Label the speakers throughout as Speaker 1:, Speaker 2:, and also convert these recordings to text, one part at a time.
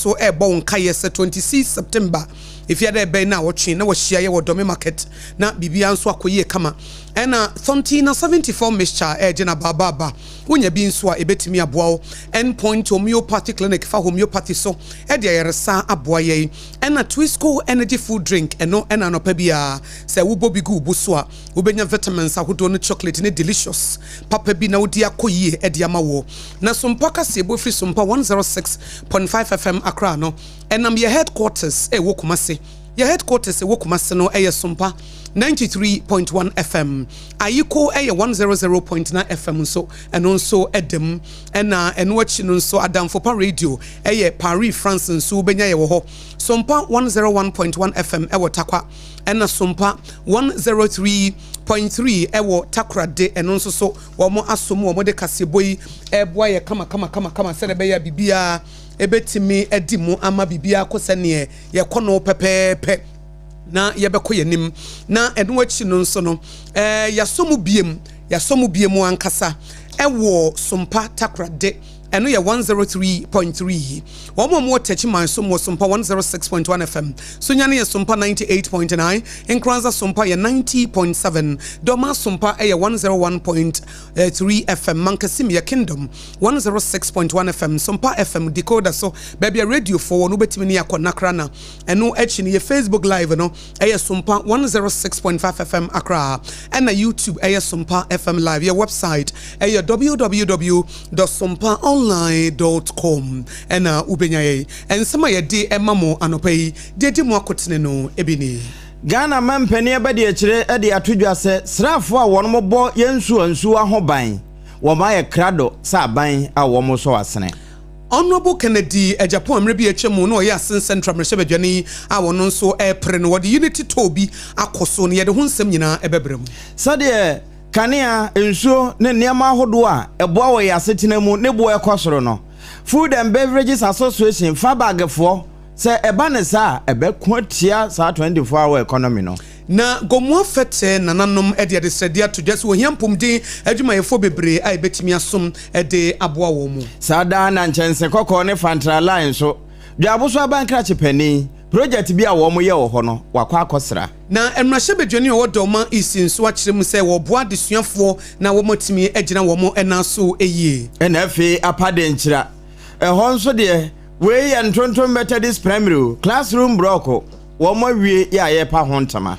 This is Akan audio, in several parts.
Speaker 1: so rebɔ wo nkaeɛ sɛ 26 September, Efiada ɛbɛn naawɔtwe na wɔahyia yɛ wɔ Dɔme Market na biribiara nso akɔ yie kama. Ɛna Thontina 74 mixture a ɛregye no abaabaaba, wonya bi nso a ɛbɛtumi aboa wo. End Point Homeopathy Clinic fa homeopathy so de ayaresa aboa yɛn. Ɛna Twisco Energy Food Drink, ɛno na anɔpa biara sɛ wobɔ bi gu wo bo so a, wobɛnya vitamins ahodoɔ no chocolate ne delicious papa bi na wode akɔ yie de ama woɔ. Na Sompa kaseɛbɔ firi Sompa 106.5 FM Accra no, ɛnam yɛ headquarters a ɛwɔ Kumasi. Yɛ headquarters a ɛwɔ Kumasi no yɛ Sompa 93.1 FM. Ayiko yɛ 100.9 FM nso, ɛno nso da mu. Ɛna ɛno akyi no nso Adamfo Pa Radio yɛ Paris, France nso wobɛnya yɛ wɔ hɔ. Sompa 101.1 FM wɔ Tarkwa. Ɛna Sompa 103.3 wɔ Takoradi, ɛno nso so wɔn aso mu wɔn de kaseɛbɔ yi ɛreboa yɛ kama kama kama kama sɛdeɛ ɛbɛyɛ a biribiara ɛbɛtumi adi mu ama biribiara akɔ sɛdeɛ yɛkɔ no pɛpɛɛpɛ na yɛbɛkɔ yɛn anim. Na ɛno akyi no nso no, ɛɛ yɛasɔ mu biem, yɛasɔ mu biem ankasa ɛwɔ Sompa Takoradi. Ɛno yɛ 103.3. Wɔn a wɔwɔ Techiman nso wɔ Sompa 106.1 FM. Sunyani yɛ Sompa 98.9. Nkoranza Sompa yɛ 90.7. Dormaa Sompa yɛ 101.3 FM. Mankasim yɛ Kingdom 106.1 FM. Sompa FM decoder so, baabi a radiofoɔ wɔ no, wobɛtumi ne akɔ Nakrana. Ɛno akyi no, yɛ Facebook Live no ɛyɛ Sompa 106.5 FM Accra. Ɛna YouTube ɛyɛ Sompa FM Live. Yɛ website ɛyɛ www.sompaonline.com ɛna wobɛnya yɛn. Nsɛm a yɛde ɛma mo anɔpa yi deɛ di mu akotene no ebi nie.
Speaker 2: Ghana mampanin abadiakyire de ato dwa sɛ sraafoɔ a wɔn bɔ yɛn nsuo nsuwa ho ban wɔn ayɛ krado sɛ aban a wɔn sɔ asene.
Speaker 1: Honourable Kennedy Agyapong mmerɛ bi atwa mu na ɔyɛ Asin Central mmarahyɛbadwani a ɔno nso repere no, wɔde unity tour bi akɔ so na yɛde ho nsɛm nyinaa ɛbɛbrɛ mu.
Speaker 2: Sɛdeɛ kanea, nsuo ne nneɛma ahodoɔ a ɛboa wɔ yɛn asetena mu ne boɔ ɛkɔ soro no, Food and Beverages Association FABAG foɔ sɛ ɛba ne saa a, ɛbɛko atia saa 24 hour economy no.
Speaker 1: Na Gomoa Fɛtɛ nananom de adesrɛdeɛ ato dwa sɛ wɔhia mpomden adwumayɛfoɔ bebree a ɛbɛtumi asom de aboa wɔn mu.
Speaker 2: Saa daa na nkyɛnse kɔkɔɔ ne Fantra Line nso, Dwaboso Abankrakye panin, project bi a wɔn yɛ wɔ hɔ no, wakɔ akɔsra.
Speaker 1: Na mmarahyɛbadwani a ɔwɔ Dormaa East nso akyerɛ mu sɛ wɔreboa adesuafoɔ na wɔatumi agyina wɔn nan so yie.
Speaker 2: Ɛna afei Apadenkyira, ɛhɔ nso deɛ, wei yɛ Ntontom Methodist Primary o, classroom block, wɔn awie yɛ a yɛrepa ho ntama.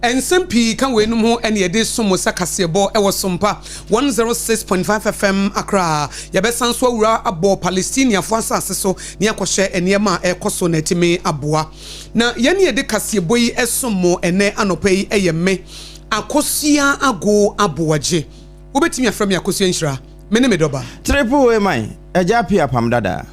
Speaker 1: Nsɛm pii ka weinom ho ɛne yɛde som mo sɛ kaseɛbɔ ɛwɔ Sompa 106.5 FM Accra. Yɛbɛsan so awura abɔ Palestiniafoɔ asase so ne akɔhyɛ nneɛma a ɛrekɔ so na atumi aboa. Na yɛne yɛde kaseɛbɔ yi ɛsom mo ɛnɛ anɔpa yi ɛyɛ me, Akosua Ago Aboagye. Wobɛtumi afrɛ me Akosua Nhyira. Me ne me dɔba.
Speaker 2: Triple A man, Agya Appiah Apam Dada.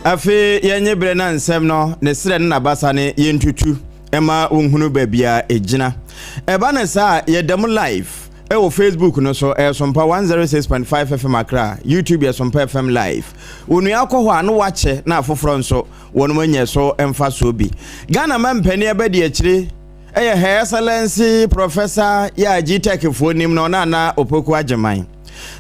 Speaker 2: Afei yɛnye berɛ na nsɛm no ne serɛ ne n'abasa ne yɛntutu ma wonhunu baabi a ɛgyina. Ɛba no saa a, yɛda mu live. Ɛwɔ Facebook no so, ɛyɛ Sompa 106.5 FM Accra, YouTube yɛ Sompa FM Live. Onua kɔ hɔ a na wakyɛ na afoforɔ nso wɔnom anya so mfasoɔ bi. Ghana mampanin abadiakyire ɛyɛ Her Excellency Professor yɛ a GTEC foɔ nim no Nana Opoku Agyeman.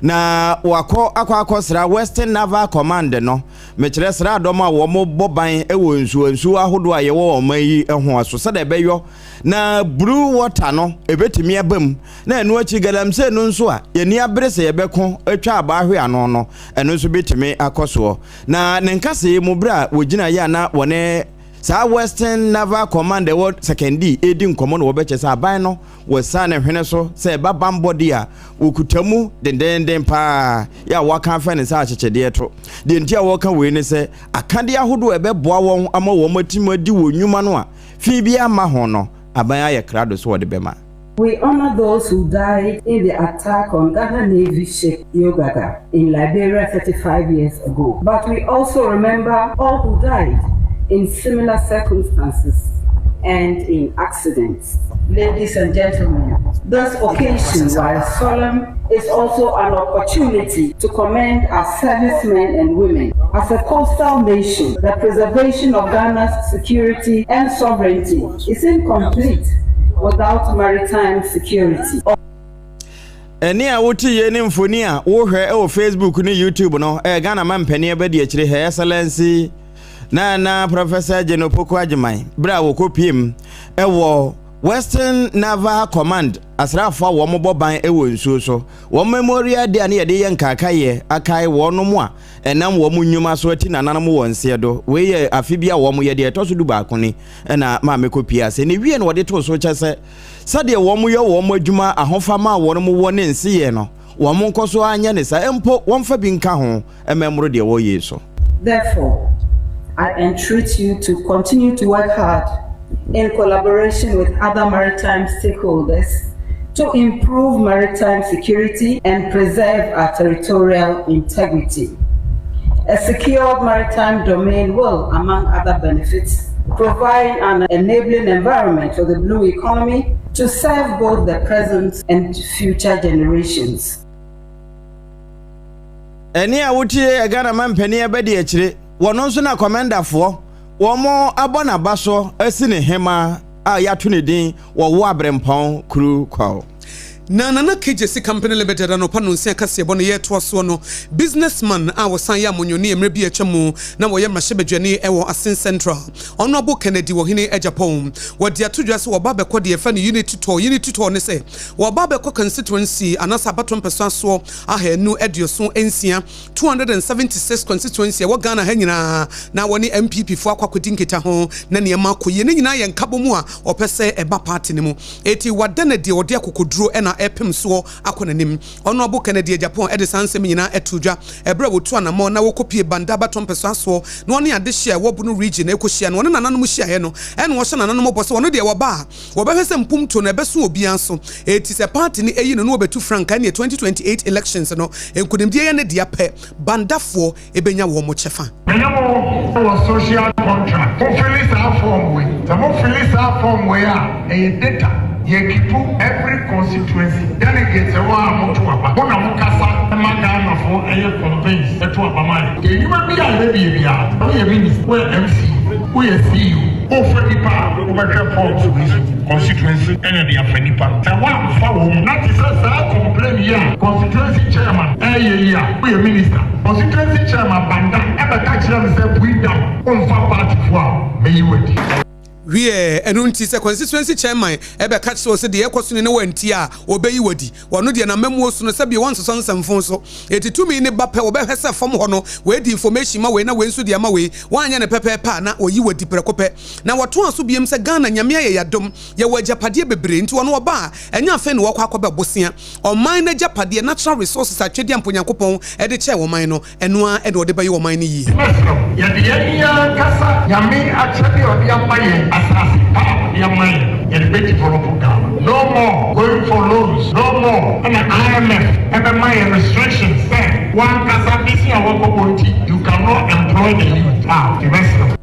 Speaker 2: Na wakɔ akɔ akɔsra Western Naval Command no, mekyerɛ sraadɔm a wɔn bɔ ban wɔ nsuo nsuo ahodoɔ a yɛwɔ ɔman yi ho so sɛdeɛ ɛbɛyɔ na blue water no ɛbɛtumi aba mu, na ɛno akyi galamsey no nso a yɛni abere sɛ yɛbɛko atwa abaa ahwe ano no, ɛno nso bɛtumi akɔ soɔ. Na ne nkasɛɛ mu berɛ a wɔgyina yɛ a na wɔne saa Western Naval Command ɛwɔ Sekondi ɛredi nkɔmmɔ no, wɔbɛkyɛ sɛ aban no wɔsiane hwene so sɛ ɛba bammɔ deɛ a wɔkuta mu dendenden paa yɛ a wɔaka afɛ ne sɛ akyekyedeɛ to. Deɛ nti a wɔka wei ne sɛ akadeɛ ahodoɔ a ɛbɛboa wɔn ama wɔn atumi adi wɔn nnwuma no a fi biara mma ho no, aban ayɛ krado sɛ wɔde bɛma.
Speaker 3: We honor those who died in the attack on Ghana Navy ship Yogaga in Liberia 35 years ago. But we also remember all who died in similar circumstances end in accidents. Ladies and gentlemen, this occasion, while solemn, is also an opportunity to commend our servicemen and women. As a coastal nation, the preservation of Ghana's security and sovereignty is incomplete without maritime security.
Speaker 2: Ɛnne a wote yei ne mfoni a wohwɛ wɔ Facebook ne YouTube no ɛyɛ Ghana mampanin abadi akyire Her Excellency Nana Professor Jane Opoku Agyemang berɛ a wɔkɔpiem wɔ Western Naval Command asraafoɔ a wɔbɔ ban wɔ nsuo so wɔn memorial day a ne yɛde yɛ nkaakaeɛ akae wɔnom a ɛnam wɔn nnwuma so ati nananom wɔ nseɛ do. Wei yɛ afe bi a wɔn yɛ deɛ ɛtɔ so 11 ni ɛna maame kɔpie ase ne wie no wɔde too so kyɛ sɛ sɛdeɛ wɔn yɛ wɔn adwuma ahofama a wɔn wɔ ne nseyɛ no wɔn nkɔ so anyɛ ne saa mpo wɔmfa bi nka ho ɛmɛ deɛ wɔyɛ so.
Speaker 3: Therefore, I entreat you to continue to work hard in collaboration with other maritime stakeholders to improve maritime security and preserve our territorial integrity. A secured maritime domain will, among other benefits, provide an enabling environment for the blue economy to serve both the present and future generations.
Speaker 2: Ɛne a wotie Ghana mampanin abɛdi akyire wɔn nso na kɔmɛndafoɔ wɔn abɔ n'aba so asi ne hema a yɛato ne din wɔwɔ aberempɔn kuru kwaw.
Speaker 1: Na Nana KJC Company Limited anɔpa no nsia kaseɛbɔ no yɛtoa soɔ no, businessman a wɔsan yɛ amonyɔni mmerɛ bi atwa mu na wɔyɛ mmarahyɛbadwani ɛwɔ Assin Central, Honorable Kennedy Ohene Agyapong, wɔde ato dwa sɛ wɔba bɛkɔ deɛ yɛfrɛ no unity tour. Unity tour ne sɛ wɔba bɛkɔ constituency anaasɛ abato mpɛso asoɔ 276, 276 constituency ɛwɔ Ghana ha nyinaa na wɔne NPP foɔ akɔ akɔdi nkita ho na nneɛma akɔ yie. Ne nyinaa yɛ nkabɔ mu a ɔpɛ sɛ ɛba party no mu, eti wada no deɛ ɔde akokoduro ɛna ɛpem soɔ akɔ n'anim. Honorable Kennedy Agyapong ɛde saa nsɛm nyinaa ɛto dwa ɛberɛ a wɔtu anammɔ na wɔkɔpie Banda abatɔ mpɛso asoɔ na ɔne ade hyia ɛwɔ Bono Region na ɛkɔhyia no, ɔne nananom hyiaeɛ no ɛna wɔhyɛ nananom bɔ sɛ ɔno deɛ wɔba a wɔbɛhwɛ sɛ mpomto no ɛbɛso obiara so, eti sɛ party no ɛyi no na wɔbɛtu frankaa ne 2028 elections no nkonimdie yɛ ne deɛ pɛ, Bandafoɔ ɛbɛnya wɔn mo kyɛfa.
Speaker 4: Mene mo wɔ social contract. Mofili saa form wei. Sɛ mofili saa form wei a, ɛyɛ data. Yɛkeep every constituency delegates ɛwɔ a moto aba. Mo na mokasa ma Ghanafoɔ ɛyɛ convince ɛto aba ma yɛ. Enyuma bi a yɛbɛbie biara, woyɛ minister, woyɛ MC, woyɛ CEO, wofa nipa a wobɛhwɛ forms wei so constituency ɛna de afa nipa no. Sɛ woamfa wɔ mu na te sɛ saa complain yi a constituency chairman ɛyɛ yi a, woyɛ minister, constituency chairman Banda ɛbɛka kyerɛ me sɛ bui dam womfa partyfoɔ a, mɛyi wadi.
Speaker 1: Wie ɛno nti sɛ constituency chairman ɛbɛka kyerɛ sɛ deɛ ɛkɔ so ne ne wanti a, wɔbɛyi wadi. Wɔno deɛ nammamuo so no sɛbi wɔnsosɔ nsɛmfo so, ɛti tumi ne ba pɛ, wɔbɛhwɛ sɛ fam hɔ no wɔadi information ma wei na wei nso deɛ ma wei wɔanyɛ ne pɛpɛɛpɛ a na wɔyi wadi prɛko pɛ. Na wɔtoa so biem sɛ Ghana Nyame ayɛ yɛadom, yɛwɔ agyapadeɛ bebree, nti wɔno wɔba a ɛnyɛ afei ne wɔkɔ akɔbɛ bosea ɔman no agyapadeɛ, natural resources atwedeɛ mpo Nyankopɔn ɛde kyɛɛ ɔman no, ɛno a ɛde wɔde bɛyɛ ɔman no yie.
Speaker 4: Mɛsrɛ, yɛde yɛn ni ankasa Nyame akyɛde a ɔde ama yɛn, asase pa a ɔde ama yɛn, yɛde bɛ develop Ghana. No more going for loans, no more ɛna IMF ɛbɛma yɛn restrictions sɛ wankasa bisi a wɔkɔbɔ nti you cannot employ the youth a yɛbɛsrɛ.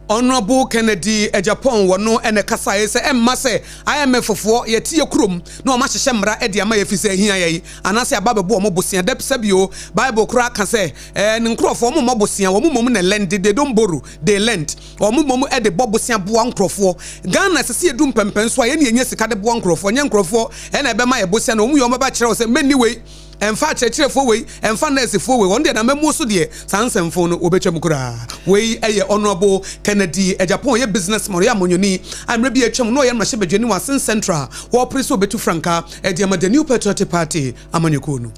Speaker 1: Honorable Kennedy Agyapong wɔ no ɛna kasaeɛ sɛ ɛmma sɛ IMF fofoɔ yɛte yɛ kurom na ɔma hyehyɛ mmara ɛde ama yɛfi sɛ ahia yɛ yi anaasɛ aba bɛbɔ ɔmo bosea dɛ. Sɛbio Bible koraa ka sɛ ne nkurɔfoɔ ɔmo mmɔ bosea, wɔn mmom na lend. They don't borrow, they lend. Ɔmo mmom ɛde bɔ bosea boa nkurɔfoɔ. Ghana sɛ sɛ yɛdu mpɛmpɛn so a yɛne yɛnya sika de boa nkurɔfoɔ, nyɛ nkurɔfoɔ ɛna ɛbɛma yɛ bosea na ɔmo yɛ ɔmo bɛba kyerɛ wo sɛ mɛnni wei, ɛmfa akyerɛkyerɛfoɔ wei, ɛmfa nɛɛsefoɔ wei. Wɔn deɛ na so deɛ saa nsɛmfo no wɔbɛtwa mu koraa. Wei ɛyɛ Honorable Kennedy Agyapong, ɔyɛ businessman, ɔyɛ amonyɔni a mmerɛ bi atwam na ɔyɛ mmarahyɛbadwani wɔ Assin Central, wɔpere sɛ ɔbɛtu frankaa ɛde ama the New Patriotic Party amanyɔkuo no.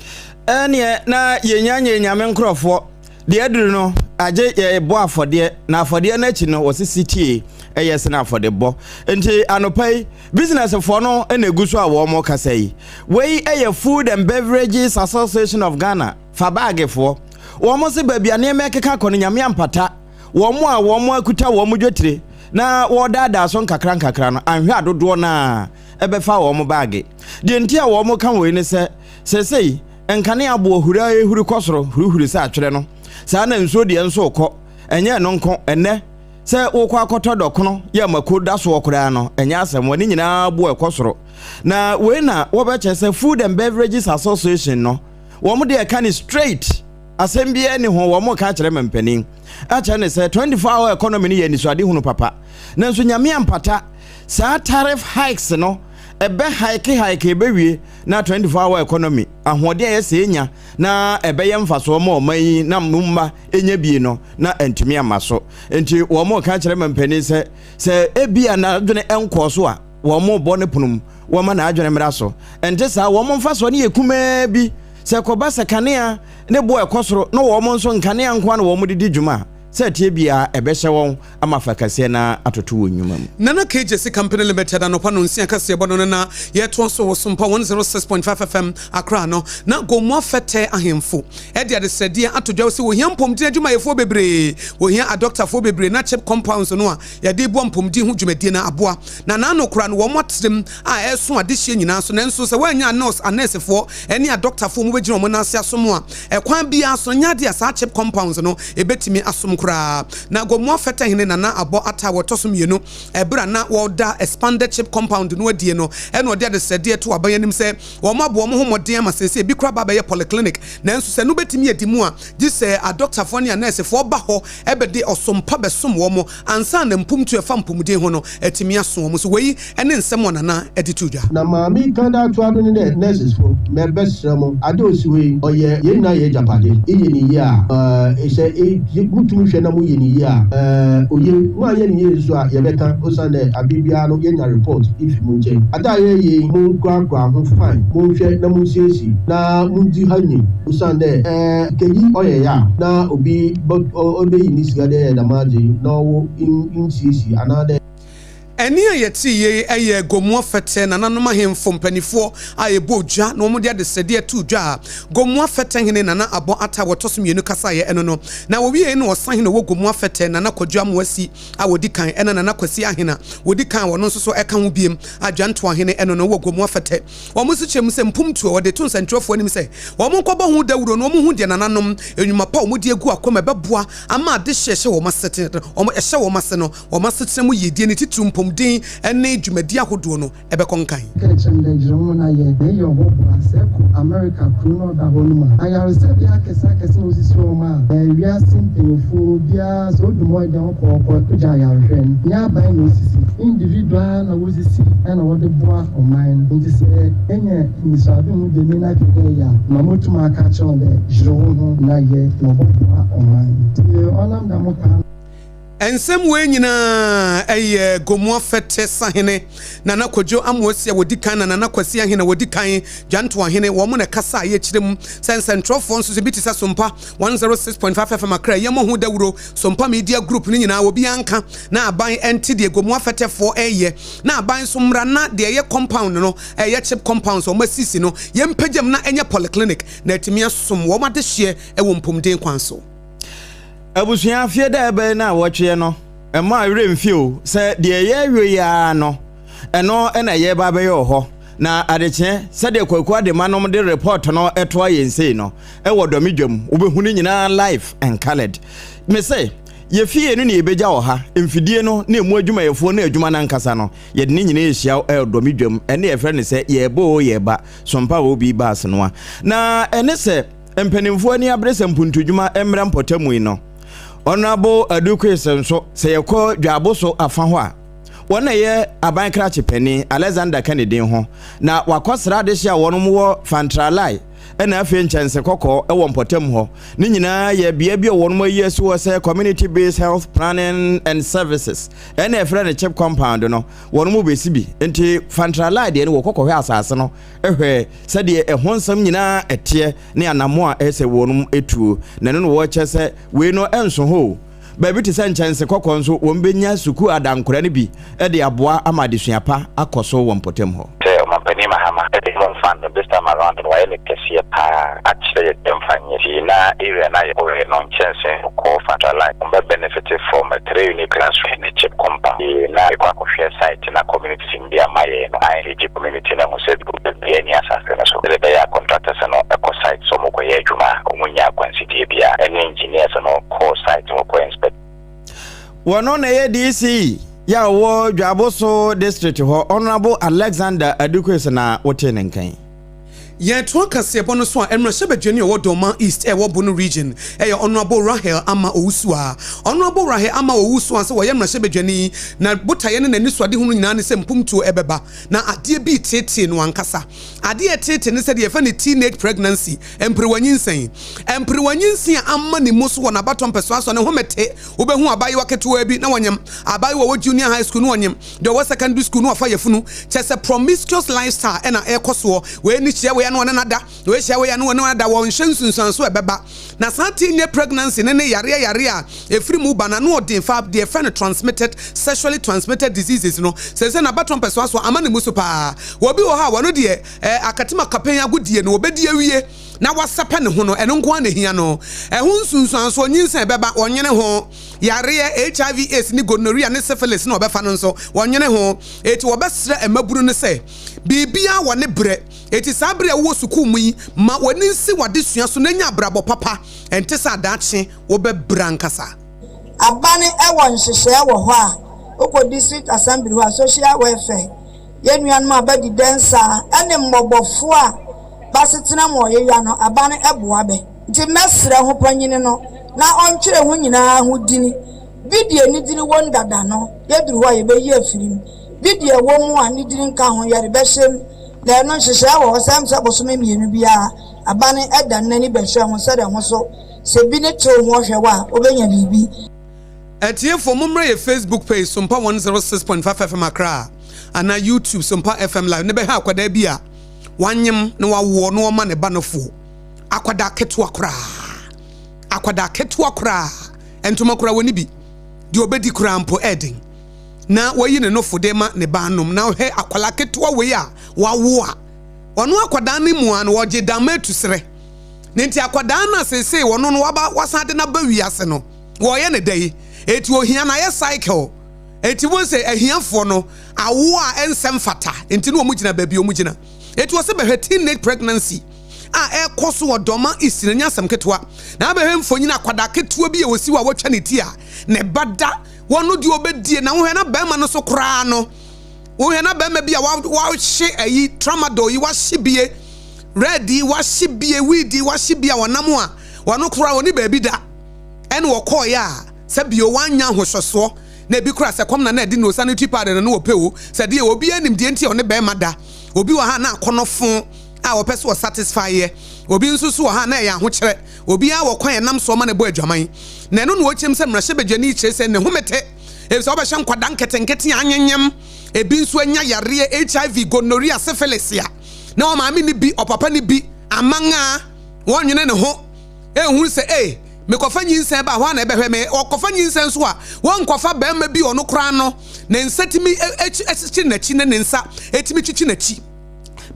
Speaker 2: Ɛneɛ na yɛnya nyɛ Nyame nkurɔfoɔ deɛ aduru no agye yɛbɔ afɔdeɛ na afɔdeɛ no akyi no wɔsisi tie ɛyɛ sene afɔdebɔ. Nti anɔpa yi businessfoɔ no na egu so a wɔn kasa yi. Wei ɛyɛ Food and Beverages Association of Ghana fa baagefoɔ. Wɔn se baabi a nneɛma ɛkeka kɔ no, Nyame ampata wɔn a wɔn akuta wɔn dwetire na wɔredaadaa so nkakra nkakra no anhwɛ adodoɔ naa ɛbɛfa wɔn baage. Deɛ nti a wɔn ka wei ne sɛ sɛsɛyi nkanea aboɔ huri a ehuri kɔ soro hurihuri sɛ atwerɛ no saa na nsuo deɛ nso kɔ. Ɛnyɛ ɛno nko ɛnɛ. Sɛ wokɔ akɔtɔ dɔkono yɛ mako da soɔ koraa no, ɛnyɛ asɛm, wɔn nyinaa bo ɛkɔ soro. Na wei na wɔbɛkyerɛ sɛ Food and Beverages Association no, wɔn deɛ ɛka ne straight, asɛm biara ni ho, wɔn ka akyerɛ mampanin akyerɛ ne sɛ 24 hour economy no yɛ anisoadehunu papa. Nanso Nyame ampata, saa tariff hikes no, ɛbɛ hike hike ɛbɛwie na 24 hour economy ahoɔden a ɛyɛ sɛ ɛnya na ɛbɛyɛ mfasoɔ ma ɔman yi na mo mma ɛnya bie no na ɛntumi amma so. Nti wɔn ka kyerɛ mampanin sɛ sɛ ebia n'adwene nkɔɔ so a, wɔn bɔ ne pono mu, wɔma n'adwene mmra so. Ɛnte saa, wɔn mfasoɔ no yɛ kumaa bi. Sɛ ɛkɔba sɛ kanea ne bo ɛkɔ soro na wɔn nso nkanea nko ara na wɔn de di dwuma a, sɛ ɛteɛ biara ɛbɛhyɛ wɔn ama fa kɛseɛ no ara atoto wɔn nnwuma mu.
Speaker 1: Nana KJC Company Limited anɔpa nonsia kaseɛbɔ no no na yɛtoa so wɔ Sompa 106.5 FM Accra no. Na Gomoa Fɛtɛ ahemfo de adesrɛdeɛ ato dwa sɛ wɔhia mpɔmuden adwumayɛfoɔ bebree, wɔhia adɔktafoɔ bebree na chip compounds no a yɛde reboa mpɔmuden ho dwumadie no aboa. Na n'ano koraa no wɔn atrem a ɛreso adehyeɛ nyinaa so. Nanso sɛ wɔannya anɔs, anɛɛsefoɔ ne adɔktafoɔ a wɔbɛgyina wɔn nan ase asom a, ɛkwan biara so no, ɛnyɛ adeɛ a saa chip compounds no ɛbɛtumi asom koraa. Na Gomoa Fɛtɛhene Nana Abɔ Atta a wɔtɔ so mmienu, ɛberɛ a na wɔreda expanded chip compound no adie no, ɛna ɔde adesrɛdeɛ too aban anim sɛ wɔabɔ wɔn ho mmɔden ama seesei ebi koraa aba abɛyɛ polyclinic. Nanso sɛ ɛno bɛtumi adi mu a, gye sɛ adɔktafoɔ ne anɛɛsefoɔ ba hɔ bɛde ɔsom pa bɛsom wɔn ansa na mpomtu a ɛfa mpomuden ho no atumi aso wɔn so. Wei ne nsɛm a Nana de too dwa.
Speaker 5: Na ma meka dze atoa do nye dɛ, nurses fo, mebɛserɛ mo, adze a osi hɔ yi, ɔyɛ hɛn nyina hɛn egyapadze. Eyɛ no yie a, sɛ mutum hwɛ na moyɛ no yie a, oye. Moannyɛ no yie so a, yɛbɛka, osiandɛ aber biara no yenya report fi mo nkyɛn. Adze a yɛreyɛ yi, monkorakora ho fine, monhwɛ na munsiesie, na mundzi ha nyi, osiandɛ kenyi ɔyɛ ya a, na obi bɔ obeyi ne sika dɛ yɛ dɛm adze yi na ɔwo nnsiesie anaadɛ.
Speaker 1: Ɛnne a yɛtee yei yɛ Gomoa Fɛtɛ nananom ahemfo mpaninfoɔ a ɛbɔɔ dwa na wɔde adesrɛdeɛ too dwa a Gomoa Fɛtɛ hene Nana Abɔ Atta a wɔtɔ so mmienu kasaeɛ ɛno no. Na wɔwieeɛ no ɔsahene a ɔwɔ Gomoa Fɛtɛ Nana Kwadwo Amoasi a ɔdi kan ɛna Nana Kwasi Ahene a wɔdi kan a ɔno nso so ɛka ho biem a Dwantoahene ɛno no wɔ Gomoa Fɛtɛ. Wɔn nso kyerɛ mu sɛ mpomtuo a wɔde to nsɛntwerɛfoɔ anim sɛ wɔnkɔbɔ ho dawuro na wɔnhu deɛ nananom nnwuma pa a wɔde agu akwan mu a ɛbɛboa ama adehyeɛ hyɛ wɔn asetena wɔn ɛhyɛ wɔn ase no wɔn asetena mu yiedie ne titiriw mpomden ne dwumadie ahodoɔ no ɛbɛkɔ nkan.
Speaker 6: Ka kyerɛ me dɛ, Yerɛ woho na yɛ, na eyɛ ɔbɔboa. Sɛ ekɔ America kurow no a ɔda hɔ no mu a, ayarsabea akɛse akɛse na wosisi hɔ ma wiase mpanyimfo, obiara sɛ odu mu a ɔyɛ dɛn ɔkɔ hɔ kɔgye ayarhwɛ no, nnyɛ aban na osisi, individual na wosisi na wɔdze boa ɔman no. Ntsi sɛ enya enyisuadzehu dɛm yi na epɛ dɛ eyɛ a, ma motum aka akyerɛ wo dɛ, Yerɛ woho na yɛ, na ɔbɔboa ɔman no. Ntsi ɔnam dɛm kwan no.
Speaker 1: Nsɛm wei nyinaa yɛ Gomoa Fɛtɛ Sahene Nana Kwadwo Amoasi a wɔdi kan na Nana Kwasi Ahene a wɔdi kan, Dwantoahene, wɔn na ɛkasaeɛ kyerɛ mu sɛ nsɛntwerɛfoɔ nso so bi te sɛ Sompa 106.5 FM Accra yɛmmɔ ho dawuro, Sompa Media Group no nyinaa obiara nka na aban nte deɛ Gomoa Fɛtɛfoɔ reyɛ na aban nso mmra na deɛ ɛyɛ compound no ɛyɛ chip compounds a wɔasisi no yɛmpagya mu na ɛnyɛ polyclinic na atumi asom wɔn adehyeɛ wɔ mpomden kwan so.
Speaker 2: Abusua, fie da ɛbɛn na wɔtweɛ no, mma werɛ mfi o sɛ deɛ yɛrewe yi ara no, ɛno na yɛreba abɛyɛ wɔ hɔ. Na adekyeɛ, sɛdeɛ Kwaku Adema nom de report no toa yɛn sei no, ɛwɔ Dɔme dwam, wobɛhu ne nyinaa live and coloured. Me se, yɛ fie no na yɛbɛgya wɔ ha, mfidie no ne ɛmu adwumayɛfoɔ ne adwuma no ankasa no, yɛde ne nyinaa rehyia wɔ Dɔme dwam, ɛne yɛfrɛ no sɛ yɛreba o yɛreba, Sompa OB bus noa. Na ɛne sɛ, Mpanimfoɔ ani abere sɛ mpuntudwuma mmra mpɔtam yi no. Honourable Adu Kwesi nso, sɛ yɛkɔ Dwaabo so afa hɔ a, wɔn na ɛyɛ aban krakye panin, Alexander ka ne din ho, na wakɔsra adehye a wɔnom wɔ Fantralai ɛna afei Nkyɛnse Kɔkɔɔ wɔ mpɔtam hɔ. Ne nyinaa yɛ bea bi a wɔnom ayi asi hɔ sɛ Community Based Health Planning and Services ɛna ɛfrɛ no CHIP compound no, wɔnom bɛsi bi. Nti Fantralai deɛ no wɔkɔ kɔhwɛ asase no hwɛ sɛdeɛ ɛho nsɛm nyinaa ɛteɛ ne anamɔ a ɛsɛ wɔnom tuo, na ɛno na wɔkyɛ sɛ wei no ɛnso hɔ o. Baabi te sɛ nkyɛnse kɔkɔɔ nso wɔn bɛnya sukuu adankora no bi de aboa ama adesua pa akɔ so wɔ mpɔtam hɔ.
Speaker 7: Sɛ Ɔmanpanin Mahama de Home Fund no this time around no wayɛ no kɛseɛ paa akyerɛ yɛ dɛ mfa nyɛ nti na area no a yɛkɔɛ no nkyɛnse kɔkɔɔ fatra line wɔn bɛ benefit from a 3 unit classroom ne chip compound na yɛkɔ akɔhwɛ site na community de ama yɛn no a engage community no ahu sɛ problem biara nni asase no so sɛdeɛ ɛbɛyɛ a contractors no kɔ site sɛ wɔrekɔyɛ adwuma a wɔnnya akwansideɛ biara ɛne engineers no kɔ site hɔ kɔ inspect.
Speaker 2: Wɔno na ɛyɛ DC yɛ a ɔwɔ Dwaboso District hɔ, Honourable Alexander Adukwes na wotee ne nkan.
Speaker 1: Yɛtoa kaseɛbɔ no so a, mmarahyɛbadwani a ɔwɔ Dormaa East a ɛwɔ Bono Region yɛ Honourable Rahel Ama Owusu-a. Honourable Rahel Ama Owusu-a sɛ ɔyɛ mmarahyɛbadwani, na botaeɛ ne n'anisoadehunu nyinaa ne sɛ mpomtuo ɛbɛba. Na adeɛ bi reteetee no ankasa. Adeɛ a ɛteetee no sɛ deɛ yɛfrɛ no teenage pregnancy, mperewa nyinsɛn. Mperewa nyinsɛn a amma ne mu so wɔ n'abatɔ mpɛsoa so a ne home te. Wobɛhu abaayewa ketewaa bi na wanyem, abaayewa a ɔwɔ junior high school na wanyem, deɛ ɔwɔ secondary school na wafa yafunu. Kyerɛ sɛ promiscuous lifestyle na ɛrekɔ soɔ. Wei ani hyia wei a na ɔne no ada, wei hyia wei a na ɔne no ada, wɔnhwɛ nsunsuansoɔ a ɛbɛba. Na saa teenage pregnancy no ne yareɛ yareɛ a ɛfiri mu ba no ano ɔden fa deɛ yɛfrɛ no transmitted, sexually transmitted diseases no. Seesei n'abatɔ mpɛsoa so ama ne mu so paa. Obi wɔ hɔ a wɔno deɛ eh, akatemakapɛn agodie no wɔbɛdi awie na wasɛpɛ ne ho no, ɛno nko ara na ɛhia no. Ɛho nsunsuansoɔ, nyinsɛn bɛba, wɔnnwene ho. Yareɛ, HIV, AIDS ne gonorrhea ne syphilis na wɔbɛfa no nso, wɔnnwene ho. Enti wɔbɛsrɛ mmabunu no sɛ, biribiara wɔ ne berɛ. Enti saa bere a wowɔ sukuu mu yi, ma w'ani nsi w'adesua so na nya abrabɔ papa. Ɛnte saa a, daakye wobɛbrɛ ankasa.
Speaker 8: Aban wɔ nhyehyɛɛ wɔ hɔ a, wokɔ district assembly hɔ a, social welfare, yɛn nuanom a bɛadi dɛnsa ne mmɔbɔfoɔ a b'asetena mu ɔyeya no, aban boa bɛ. Nti mɛsrɛ ho panyini no na ɔntwerɛ ho nyinaa ho dini. Bi deɛ ne dini wom dada no, yɛduru hɔ a yɛbɛyi afiri mu. Bi deɛ ɛwɔ mu a ne dini nka ho, yɛrebɛhyɛ mu. Na ɛno nhyehyɛɛ wɔ hɔ sɛ ɛm sɛ bosome mmienu biara aban da no n'ani bɛhwɛ ho sɛdeɛ ho so sɛ bi ne tew ho hwɛ wo a wobɛnya biribi.
Speaker 1: Atiefo, mommra yɛ Facebook page Sompa 106.5 FM Accra anaa YouTube Sompa FM Live na bɛhwɛ akwadaa bi a wanyem na wawoɔ na ɔma ne ba no foɔ. Akwadaa ketewa koraa. Akwadaa ketewa koraa. Ntoma koraa wɔnni bi. Deɛ ɔbɛdi koraa mpo ɛɛden. Na wayi ne nofo de ma ne ba anom. Na hwɛ akwadaa ketewa wei a wawo a, ɔno akwadaa no mu a no ɔgye dama atu serɛ. Ne nti akwadaa no a seesei ɔno no waba wasan de no aba wiase no, wɔyɛ ne dɛn? Eti ohia no ayɛ cycle. Eti wɔn sɛ ahiafoɔ no awo a ɛnsɛ mfata nti na wɔn gyina baabi wɔn gyina. Eti wɔsɛ bɛhwɛ teenage pregnancy a ɛkɔ so wɔ Dormaa East no nyɛ asɛm ketewa. Na abɛhwɛ mfonyin akwadaa ketewa bi a wɔsi hɔ a wɔatwa ne ti a ne ba da wɔn no deɛ ɔbɛdie na wohwɛ na bɛrima no so koraa no wohwɛ na bɛrima bi a wahye ayi tramadol yi wahye bie red yi wahye bie weed yi wahye bie a wɔnam a wɔn koraa wɔne baabi da ɛna wɔkɔɔeɛ a sɛ bio wanya ahohyɛsoɔ na ebi koraa sɛ kɔm na na ɛde no sanitary pad no na wɔpɛ o sɛ deɛ obi anim deɛ nti a ɔne bɛrima da obi wɔ ha na akɔnɔfo a wɔpɛ so wɔ satisfy yɛ obi nso so wɔ ha na ɛyɛ ahokyerɛ Obiara wɔ kwan a ɛnam soɔ ma no bɔ adwaman, na ɛno na ɔkyerɛm sɛ mmarahyɛbadwani kyerɛ sɛ ne home te, efisɛ wobɛhyɛ nkwadaa nketenkete a anyenyem, ebi nso anya yareɛ HIV, gonorrhea, syphilis a na ɔmaame nni bi, ɔpapa nni bi, aman a wɔnnwene ne ho nhunu sɛ ei, mekɔfa nyinsɛn ba a, hwan na ɛbɛhwɛ me? Ɔkɔfa nyinsɛn nso a, wɔnkɔfa barima bi a ɔno koraa no ne nsa tumi kyekyere n'akyi ne ne nsa tumi twitwi n'akyi.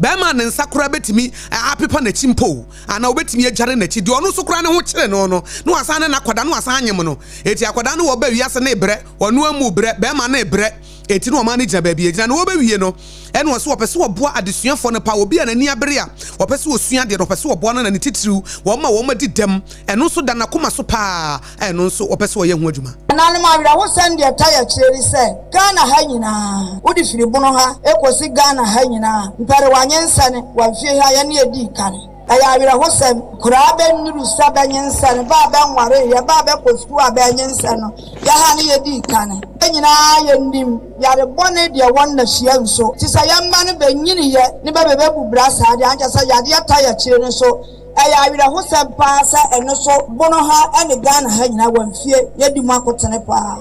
Speaker 1: Barima a ne nsa koraa bɛtumi apepa n'akyi mpo anaa ɔbɛtumi adware n'akyi deɛ ɔno nso koraa ne ho kyere no no na wasan ne n'akwadaa na wasan anyem no. Eti akwadaa no wɔba wiase no rebrɛ, ɔno amu brɛ, barima no rebrɛ. Eti na ɔmaa no gyina baabi a egyina na wɔbɛwie no ɛna ɔsɛ ɔpɛ sɛ ɔboa adesuafoɔ no paa, obi a n'ani abere a ɔpɛ sɛ ɔsua adeɛ no ɔpɛ sɛ ɔboa no na ne titiriw wɔn a wɔn adi dɛm ɛno nso da n'akoma so paa a ɛno nso ɔpɛ sɛ ɔyɛ ho adwuma.
Speaker 8: Nananom, awerɛhosɛm deɛ ɛta yɛ akyire ne sɛ, Ghana ha nyinaa, wode firi Bono ha kɔsi Ghana ha nyinaa, mpɛrewa nyinsɛne wɔ mfie ha yɛne yɛdii kane. Ɛyɛ awerɛhosɛm, nkoraa bɛnnuru sɛ bɛnyinsɛne, bɛ a bɛnwareeɛ, bɛ a bɛkɔ sukuu a bɛanyinsɛn no, yɛ ha ne yɛdii kane. Yɛn nyinaa yɛnim yare bɔne deɛ ɛwɔ nnahyia nso, nti sɛ yɛn mma no bɛnyiniiɛ ne bɛ bɛbɛbu bra saa deɛ, ankyɛ sɛ yadeɛ ta yɛ akyire no nso. Ɛyɛ awerɛhosɛm paa sɛ ɛno so Bono ha ne Ghana ha nyinaa wɔ mfie yɛdi mu akotene paa.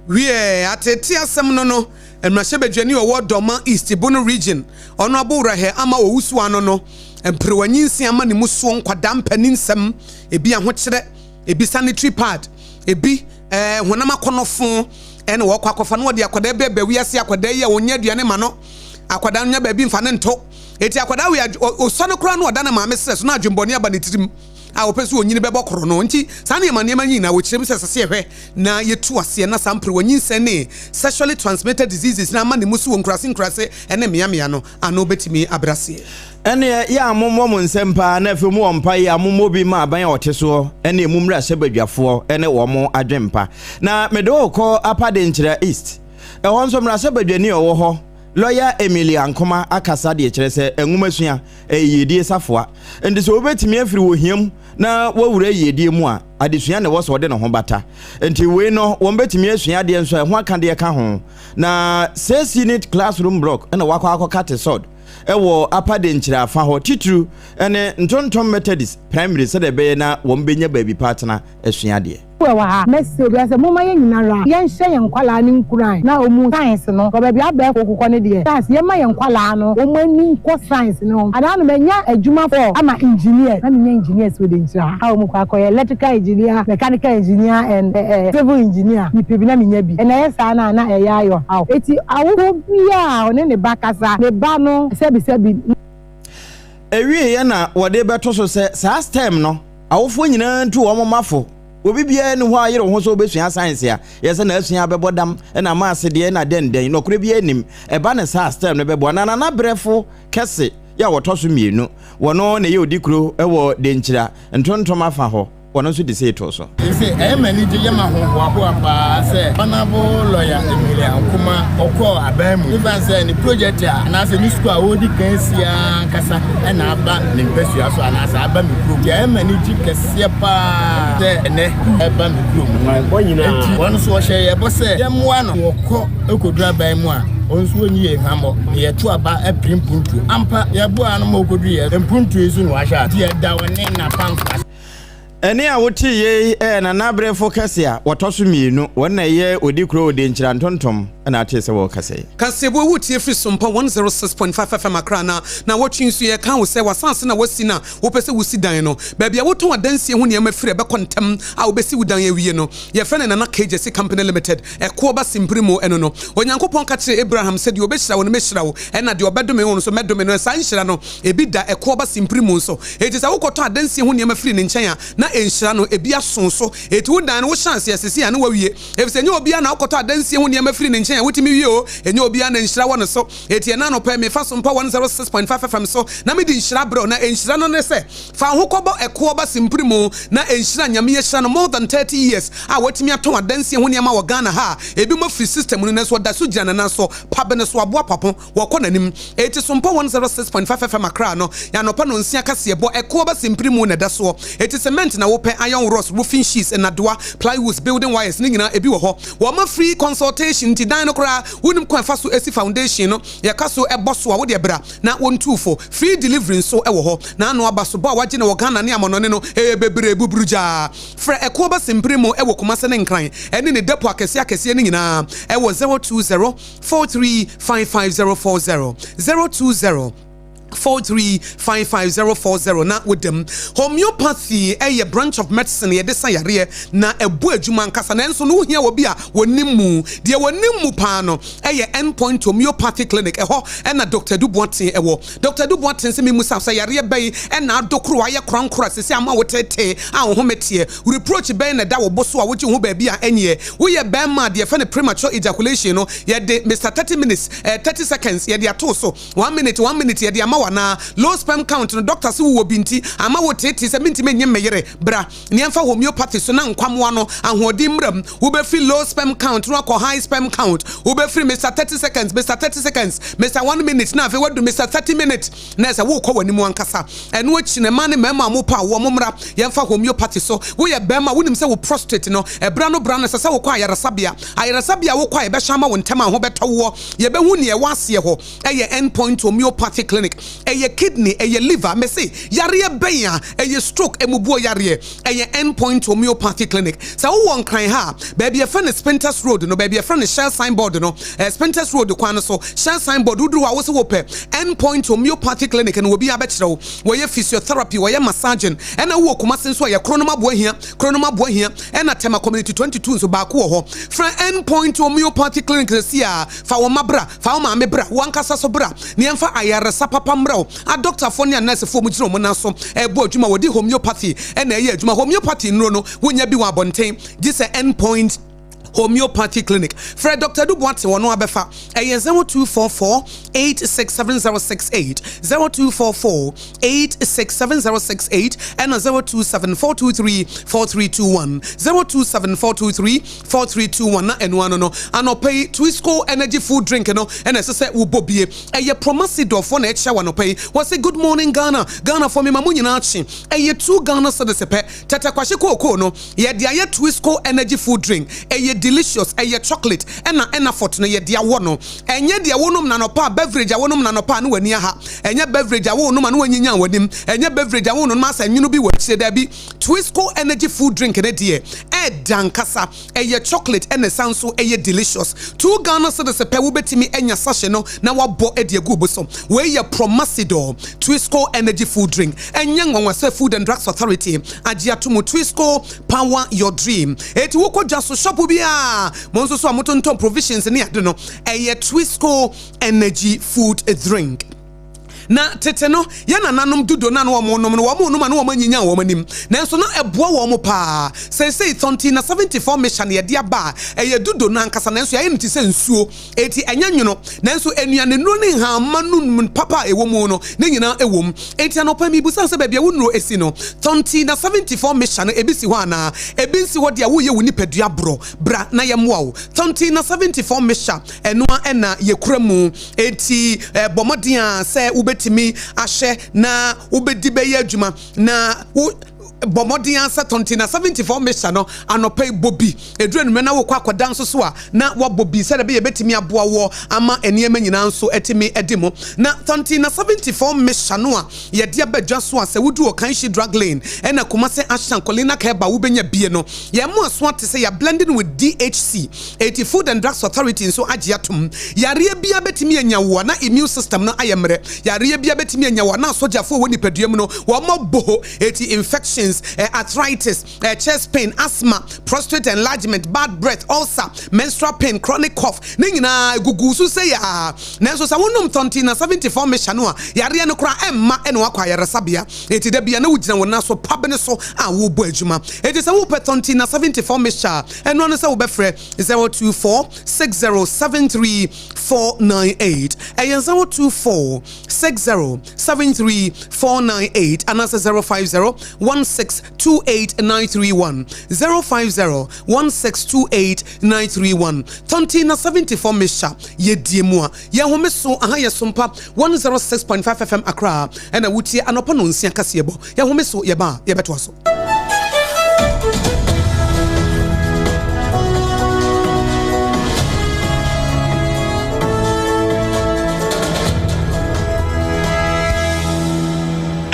Speaker 1: Wiɛ, ateetee asɛm no no, mmarahyɛbadwani a ɔwɔ Dormaa East, Bono Region, Honourable Rahel Ama Owusu ano no, mperewa nyinsen ama ne mu soɔ nkwadaa mpaninsɛm, ebi ahokyerɛ, ebi sanitary pad, ebi eh, honam akɔnnɔfo ɛna wɔkɔ akɔfa na wɔde akwadaa bi aba wiase, akwadaa yi a wɔnyɛ aduane ma no, akwadaa no nya baabi mfa ne nto. Eti akwadaa wei osua no koraa na ɔda ne maame srɛ so na adwembɔne aba ne tirim. a wɔpɛ sɛ wɔnyini bɛbɔ korɔno. Nti saa nneɛma nneɛma nyinaa wɔkyerɛ mu sɛ ɛsɛ sɛ yɛhwɛ na yɛtu aseɛ na saa mperewa nyinsɛn ne sexually transmitted diseases na ama ne mu so wɔ nkurase nkurase ne mmeammea no ano bɛtumi abrɛ aseɛ.
Speaker 2: Ɛnneɛ, yɛ a mommɔ mo nsam paa, na afei mowɔ mpaeɛ a mommɔ bi ma aban a ɔte soɔ ne emu mmarahyɛbadwafoɔ ne wɔn adwempa. Na mede wo rekɔ Upper Denkyira East. Ɛhɔ nso mmarahyɛbadwani a ɔwɔ hɔ, Lɔya Emily Ankomah akasa de kyerɛ sɛ nwomasua ɛyɛ yiedie safoa. Enti sɛ wobɛtumi afiri ohia mu na woawura yiedie mu a, adesua na ɛwɔ sɛ ɔde ne ho bata. Enti wei no wɔbɛtumi asua adeɛ nso a ɛho akadeɛ ka ho. Na six unit classroom block na wakɔ akɔka te sod wɔ Upper Denkyira afa hɔ titiriw ne Ntontom Methodist Primary sɛdeɛ ɛbɛyɛ na wɔbɛnya baabi pa atena asua adeɛ.
Speaker 9: Wɔ ha, mɛsrɛ obiara sɛ momma yɛn nyinara yɛnhyɛ yɛn nkwadaa no nkuran na wɔn science no, wɔ baabi abɛɛfo kokɔ no deɛ, science, yɛmma yɛn nkwadaa no wɔn ani nkɔ science no ho. Adaa no manya adwuma for ama engineers, na menya engineers wɔ Denkyira ha a wɔn kɔ akɔyɛ electrical engineer, mechanical engineer and eh, civil engineer, mepɛ bi na menya bi. Ɛna ɛyɛ saa no a na ɛyɛ ayɔ haw. Eti awofoɔ biara a ɔne ne ba kasa, ne ba no sɛbi sɛbi.
Speaker 2: Ɛwieeɛ na wɔde rebɛto so sɛ saa stem no, awofoɔ nyinaa ntu wɔn mma fo. Obi biara nni hɔ a ɔyere ho sɛ ɔbɛsua science a, yɛ sɛ n'asua abɛbɔ dam, ɛna maase deɛ na dɛn dɛn, nɔkorɛ biara nnim. Ɛba no saa a, stem no bɛboa. Na Nana Brɛfo kɛse yɛ a wɔtɔ so mmienu, wɔno na ɛyɛ odikuro wɔ Denkyira, Ntontom afa hɔ. Ɔno nso de sei too so.
Speaker 10: Ese ɛyɛ me anigye yɛ m'ahohoahoa paa sɛ Honourable Lawyer Emilia Nkrumah ɔkɔɔ aban mu. Efane sɛ ne project a anaasɛ ne sukuu a ɔredi kan asi ara ankasa na aba ne mpasua so anaasɛ aba me kurom. Nti ɛyɛ me anigye kɛseɛ paa sɛ ɛnɛ ɛreba me kurom. Enti ɔno nso ɔhyɛ yɛn bɔ sɛ yɛmmoa no na ɔkɔ kɔduru aban mu a ɔno nso ɔnyi yɛn hwammɔ na yɛto aba pere mpuntuo. Ampa yɛboaa no ma ɔkɔduruiɛ mpuntuo yi so na wahyɛ ase. Nti yɛda ɔne n'apamfo ase.
Speaker 2: Ɛnne a wotee yei yɛ Nana Abrefo kɛse a wɔtɔ so mmienu, wɔn na ɛyɛ Odikuro Odenkyira Ntontom na atee sɛ wɔrekasa yi.
Speaker 1: Kaseɛbɔ a wotie firi Sompa 106.5 FM Accra na nawɔtwe nso yɛka wo sɛ w'asase na woasi no a wopɛ sɛ wosi dan no, baabi a wotɔn adansie ho nneɛma firi a ɛbɛkɔ ntɛm a wobɛsi wo dan awie no, yɛfrɛ no Nana Kegyesi Company Limited, Ɛkoɔ ba Simpiri mu, ɛno no. Onyankopɔn ka kyerɛɛ Abraham sɛ, Deɛ ɔbɛhyira wo no, mɛhyira wo, ɛna deɛ ɔbɛdome wo no nso, mɛdome no. Saa nhyira no, ebi da ɛkoɔ ba simpiri mu nso. Enti sɛ wokɔtɔ adansie ho nneɛma firi ne nkyɛn a, na nhyira no, ebi aso so. Enti wo dan no, wohyɛ aseɛ seesei a na woawie. Efisɛ ɛnyɛ obiara na wokɔtɔ adansie ho nneɛma firi ne nkyɛn a wotumi wie o. Ɛnyɛ obiara na nhyira wɔ ne so. Enti ɛnnɛ anɔpa yi, mefa Sompa 106.5 FM so na mede nhyira brɛ wo. Na nhyira no ne sɛ, fa wo ho kɔbɔ ɛkoɔ ba simpiri mu na nhyira Nyame ahyira no more than 30 years a watumi atɔn adansie ho nneɛma wɔ Ghana ha a ebinom afiri system no nanso ɔda so gyina ne nan so pa bene so aboa papo. Wɔkɔ n'anim. Eti Sompa 106.5 FM Accra no yɛ anɔpa nnɔnsia kaseɛbɔ. Ɛkoɔ ba simpiri mu na ɛda soɔ. Eti cement na wopɛ, iron rods, roofing sheets, nnadewa, plywoods, building wires ne nyinaa ebi wɔ hɔ. Wɔma free consultation nti dan no koraa wonim kwan ɛfa so si foundation no, yɛka so bɔ so a wodeɛ bra na wɔntu fo. Free delivery nso wɔ hɔ. N'ano aba so bɔ a wagye no wɔ Ghana ne amɔnɔne no ɛyɛ bebree buburugyaa. Frɛ Ɛkoɔ ba simpiri mu wɔ Kumase ne Nkran ɛne ne depot akɛseɛ akɛseɛ no nyinaa ɛwɔ 020 4355040 020 4355040 na woda mu. Homeopathy yɛ branch of medicine yɛde sa yareɛ na ɛbɔ adwuma ankasa nanso no wohia obi a wɔnim mu. Deɛ wɔnim mu paa no yɛ End Point Homeopathy Clinic ɛhɔ na Doctor Adu Boateng wɔ. Doctor Adu Boateng sɛ memmisa wo sɛ yareɛ bɛn na adokoro ayɛ korankora sɛsɛ ama wo tetee a wo home teɛ. Reproach bɛn na ɛda wo bo so a wogye wo ho baabi a ɛnyeɛ? Woyɛ barima a, deɛ yɛfrɛ no premature ejaculation no, yɛde Mister 30 minutes, eh, 30 seconds, yɛde ato wo so. One minute, one minute, yɛde ama wo anaa? Low sperm count no, doctor se wowɔ bi nti, ama woteetee sɛ mentumi nnye me yere. Bra na yɛmfa homeopathy so na nkwammoa no ahoɔden mmra mu. Wobɛfiri low sperm count no akɔ high sperm count. Wobɛfiri Mister 30 seconds, Mister 30 seconds, Mister one minute na afei woadu Mister 30 minutes. Na ɛsɛ wokɔ w'anim ankasa. Ɛno akyi no, mmaa ne mmarima a wɔpɛ awoɔ, mommra yɛmfa homeopathy so. Woyɛ barima a, wonim sɛ wo prostate no, ɛberɛ ano berɛ ano, ɛsɛ sɛ wokɔ ayaresabea. Ayaresabea a wokɔ a yɛbɛhwɛ ama wo ntɛm a ho bɛtɔ woɔ. Yɛbɛhu nea ɛwɔ aseɛ hɔ. Ɛyɛ End Point Homeopathy Clinic. Ɛyɛ kidney, ɛyɛ liver. Mese, yareɛ bɛn a? Ɛyɛ stroke, emubuo yareɛ. Ɛyɛ End Point Homeopathy Clinic. Sɛ wowɔ Nkran ha a, baabi a yɛfrɛ no Spintex Road no, baabi a yɛfrɛ no Shell signboard no, eh, Spintex Road kwan no so, Shell signboard, woduru hɔ a, wose wopɛ End Point Homeopathy Clinic no, obiara bɛkyerɛ wo. Wɔyɛ physiotherapy, wɔyɛ massaging. Ɛna wowɔ Kumasi nso a, ɛyɛ Kronom Aboahia, Kronom Aboahia, ɛna Tema Community 22 nso, baako wɔ hɔ. Frɛ End Point Homeopathy Clinic seesei ara. Fa wo mma bra, fa wo maame bra, wo ankasa nso bra, na yɛmfa ayaresa papa. yɛmfa mmrɛ wo. Adɔktafoɔ ne anɛɛsefoɔ a wɔgyina wɔn nan so rebɔ adwuma, wɔde homeopathy na ɛyɛ adwuma. Homeopathy nnuro no, wonnya bi wɔ abɔnten gye sɛ End Point Homeopathy Clinic. Frɛ Dɔkta Adu Boateng, ɔno ara bɛfa. Ɛyɛ 0244 867068, 0244 867068 ɛna 027 423 4321, 027 423 4321 na ɛno ano no. Anɔpa yi, Twisco Energy Food Drink no na ɛsɛ sɛ wobɔ bie. Ɛyɛ Promasidorfoɔ na ɛkyia wo anɔpa yi. Wɔse Good morning Ghana, Ghanafoɔ mema mo nyinaa kye. Ɛyɛ 2 Ghana cedis pɛ. Tɛtɛ kwahye kookoo no, yɛde ayɛ Twisco Energy Food Drink. Ɛyɛ delicious, ɛyɛ chocolate ɛna Enafort no yɛde awɔ no. Ɛnyɛ deɛ wonom no anɔpa a, beverage a wonom no anɔpa a na w'ani aha. Ɛnyɛ beverage a wonom a na wanyinyan w'anim. Ɛnyɛ beverage a wonom asɛ nwono bi wɔ akyire, daabi. Twisco Energy Food Drink no deɛ, ɛɛdɛ ankasa. Ɛyɛ chocolate ɛna ɛsan nso ɛyɛ delicious. 2 Ghana cedis pɛ wobɛtumi anya sachet no na wabɔ de agu wo bo so. Wei yɛ Promasidor Twisco Energy Food Drink. Ɛnyɛ nwanwa sɛ Food and Drugs Authority agye ato mu Twisco Power Your Dream. Enti wokɔ dwa so shop biara, mo nso so a motontɔn provisions ne ade no, ɛyɛ Twisco Energy Food Drink. Na tete no, yɛn nananom dodo no a na wɔnom no, wɔnom a na wɔanyinyan wɔn anim, nanso na ɛboa wɔn paa. Seesei Thontina 74 Mixture na yɛde aba a ɛyɛ dodo no ankasa, nanso yɛayɛ no te sɛ nsuo, enti ɛnyɛ nwono. Nanso nnuanennuro ne nhamma no mu papa a ɛwɔ mu no, ne nyinaa wɔ mu. Enti anɔpa yi mebisa sɛ baabi a wo nnuro si no, Thontina 74 Mixture no, ebi si hɔ anaa? Ebi nsi hɔ deɛ a, woreyɛ wo nipadua borɔ. Bra na yɛmmoa wo. Thontina 74 Mixture, ɛno ara na yɛkura mu. Enti bɔ mmɔden ara sɛ wobɛtumi ahyɛ na wobɛdi bɛyɛ adwuma na wo bɔ mmɔden ara sɛ tɔnte na 74 mixture no anɔpa yi bɔ bi ɛduru anwummerɛ na wokɔ akɔda nso so a na wabɔ bi sɛdeɛ ɛbɛyɛ ɛbɛtumi aboa woɔ ama nneɛma nyinaa nso atumi adi mu. Na tɔnte na 74 mixture no a yɛde aba dwa so a sɛ wodu Okanshi Drug Lane ɛna Kumasi Ashan Colina Kɛba wobɛnya bie no yɛn mmoaso ate sɛ yɛ blending with DHC. Enti Food and Drugs Authority nso agye atom. Yareɛ biara bɛtumi anya wo a na immune system no ayɛ mmerɛ. Yareɛ biara bɛtumi anya wo a na asogyafoɔ a ɛwɔ nipadua mu no wɔn abɔ hɔ. Enti infections, arthritis, chest pain, asthma, prostrate enlargement, bad breath, ulcer, menstrual pain, chronic cough, ne nyinaa ɛgugu so sei ara. Nanso sɛ wonom Thontina 74 mixture no a, yareɛ no koraa ɛmma ɛna woakɔ ayaresabea. Enti da biara na wogyina wo nan so pabene so a worebɔ adwuma. Enti sɛ wopɛ Thontina 74 mixture a, Ɛno ara ne sɛ wobɛfrɛ 024 60 73 498. Ɛyɛ 024 60 73 498 anaasɛ 050 16 28 931. 050 16 28 931. Tɔnten na 74 Mixture yɛdie mu a yɛhome so. Aha yɛ Sompa 106.5 FM Accra ɛna wotie anɔpa nonsia kaseɛbɔ. Yɛhome so yɛba a yɛbɛtoa so.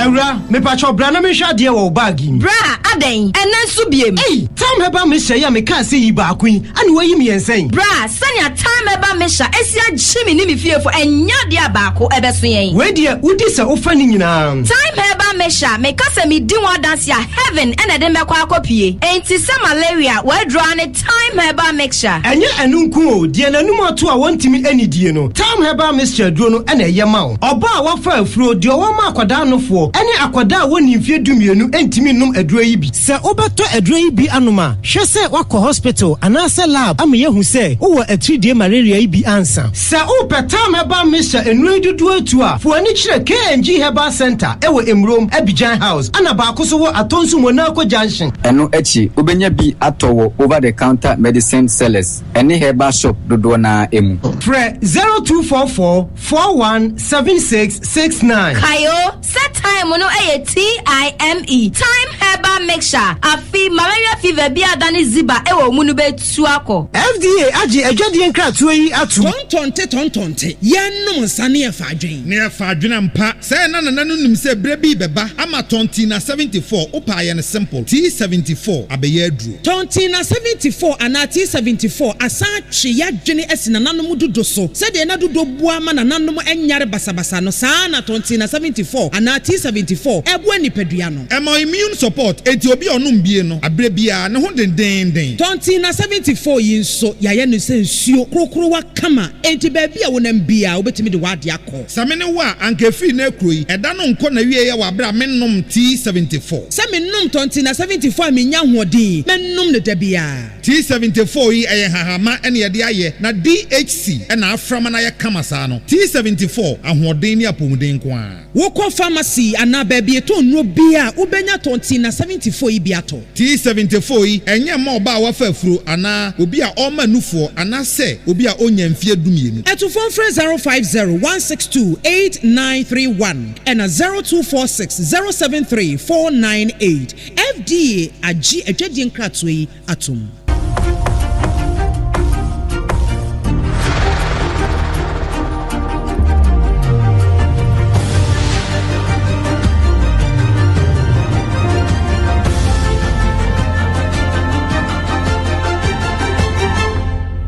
Speaker 11: Awura, mepakyɛw bra na menhwɛ adeɛ wɔ wo bag yi mu.
Speaker 12: Bra, adɛn? Ɛnnɛ nso biem?
Speaker 11: Ei, Tam Herbal Mixture yi a mekaa sɛ yi baako yi, ɛna woayi mmiɛnsa yi?
Speaker 12: Bra, sɛnea Tam Herbal Mixture asi agye me ne me fiefo, ɛnyɛ adeɛ a baako ɛbɛso yɛn.
Speaker 11: Wei deɛ, wodi sɛ wofa ne nyinaa.
Speaker 12: Thyme Herbal Mixture, meka sɛ medi ho adanse a, heaven na ɛde me bɛkɔ akɔpue. Enti sɛ malaria, w'aduro ara ne Thyme Herbal Mixture.
Speaker 11: Ɛnyɛ ɛno nko o, deɛ n'anum ato a wɔntumi nnidie no, Thyme Herbal Mixture aduro no na ɛyɛ ma wo. Ɔbaa a wafa afuro, deɛ ɔwɔ ma akwadaa nofoɔ, ne akwadaa a wɔnnii mfeɛ dumienu ntumi nnom aduro yi bi. Sɛ wobɛtɔ aduro yi bi anom a, hwɛ sɛ woakɔ hospital anaasɛ lab ama yɛahu sɛ wowɔ atiridie malaria yi bi ansa. Sɛ wopɛ Tam Herbal Mixture nnuro yi dodoɔ atu a, fa w'ani kyerɛ KNG Herbal Centre wɔ Emurom, Abidjan House, ɛna baako nso wɔ Atonsu Monaco Junction.
Speaker 13: Ɛno akyi, wobɛnya bi atɔ wɔ over-the-counter medicine sellers ne herbal shop dodoɔ no ara mu.
Speaker 11: Frɛ 0244 41 76 69.
Speaker 12: Kae o, sɛ thyme no yɛ TIME, Thyme Herbal Mixture, afe malaria fever bi a adane ziba wɔ wo mu no bɛtu akɔ.
Speaker 11: FDA agye adwadie nkratoɔ yi atom.
Speaker 14: Tɔntɔnte tɔntɔnte, yɛnnom nsa ne yɛfa adwen.
Speaker 15: Ne yɛfa adwen ampa. Sɛɛ na Nana no nim sɛ berɛ bi rebɛba ama Tɔntina 74, wopɛ a yɛ no simple, T74 abɛyɛ aduro.
Speaker 14: Tɔntina 74 anaa T74 asan atwe y'adwene asi nananom dudo so. Sɛdeɛ na dudo boa ma nananom nyare basabasa no, saa ara na Tɔntina 74 anaa T74 boa nipadua no.
Speaker 15: Ɛma immune support. sport, enti obi a ɔnom bie no, aberɛ biara, ne ho dendeenden.
Speaker 14: Tɔnten na 74 yi nso, yɛayɛ no sɛ nsuo korokorowa kama, enti baabi a wonam biara, wobɛtumi de w'adeɛ akɔ.
Speaker 15: Sɛ me ne wo a, anka ɛfiri nnɛ rekuro yi, ɛda no nkɔ n'awieeɛ wɔ aberɛ a mennom T74.
Speaker 14: Sɛ menom tɔnten na 74 a mennya ahoɔden yi, mɛnom no da biara.
Speaker 15: T74 yi, ɛyɛ nhahamma na yɛde ayɛ, na DHC na afra ma no ayɛ kama saa no. T74, ahoɔden ne apɔmuden nko ara.
Speaker 14: Wokɔ pharmacy anaa baabi yɛtɔn nnuro biara a, wobɛnya tɔnten na 74 yi bi atɔ.
Speaker 15: T74 yi, ɛnyɛ mma ɔbaa a wafa afuro anaa obi a ɔrema nufoɔ anaasɛ obi a ɔnnya mfeɛ dumienu.
Speaker 14: Atufoɔ mfrɛ 050 162 8931 ɛna 0246 073 498. FDA agye adwadie nkratoɔ yi atom.